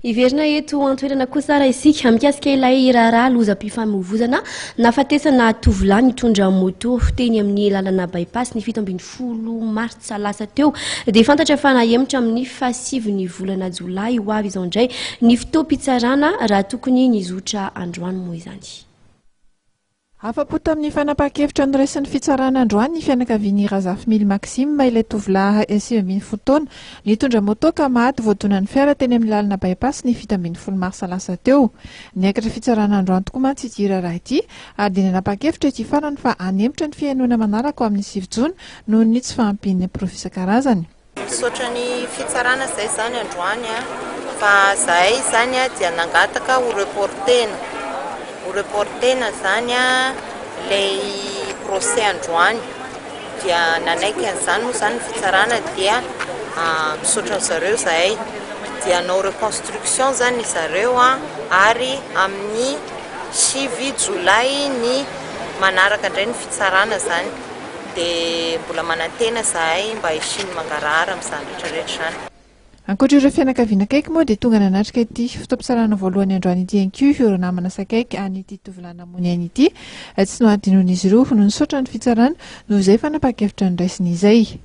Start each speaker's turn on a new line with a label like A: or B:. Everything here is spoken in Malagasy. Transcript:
A: Hiverina eto an-toerana kosa ary isika mikasika ilay raharaha lozam-pifamoivozana nahafatesana tovolahy nitondra moto teny amin'ny lalana Bypass ny 17 martsa lasa teo. Dia fantatra fa nahemotra amin'ny fahasivin'ny volana jolay ho avy izao indray ny fotoam-pitsarana raha tokony nizotra androany moa izany.
B: Afa-po tamin'ny fanapahan-kevitra noraisin'ny fitsarana androany ny fianakavian'i Razafimily Maxime, ilay tovolahy 19 taona, nitondra moto ka maty voadonan'ny fiara teny amin'ny lalana Bypass ny 17 marsa lasa teo. Niakatra fitsarana androany tokoa mantsy ity raharaha ity ary dia nanapa-kevitra ity farany fa hanemotra ny fihainoana manaraka ho amin'ny 9 jona noho ny tsy fahampian'ny porofo isan-karazany.
C: Misaotra ny fitsarana zay zany androany a, fa zahay zany a dia nangataka ho reportena, ho reportena zany a lay procès androany, dia nanaiky an'izany moa zany ny fitsarana dia misaotra an'zareo zahay, dia hanao reconstruction zany zareo a ary amin'ny 9 jolay ny manaraka indray ny fitsarana zany. Dia mbola manantena izahay mba hisian'ny mangarahara amin'izany rehetra rehetra izany.
B: Ankoatra ireo fianakaviana akaiky moa dia tonga nanatrika ity fotoam-pitsarana voalohany androany ity ihany koa ireo namana sakaiky an'ity tovolahy namoy ny ainy ity. Tsy nohadinoin'izy ireo no nisaotra ny fitsarana noho izay fanapahan-kevitra noraisiny izay.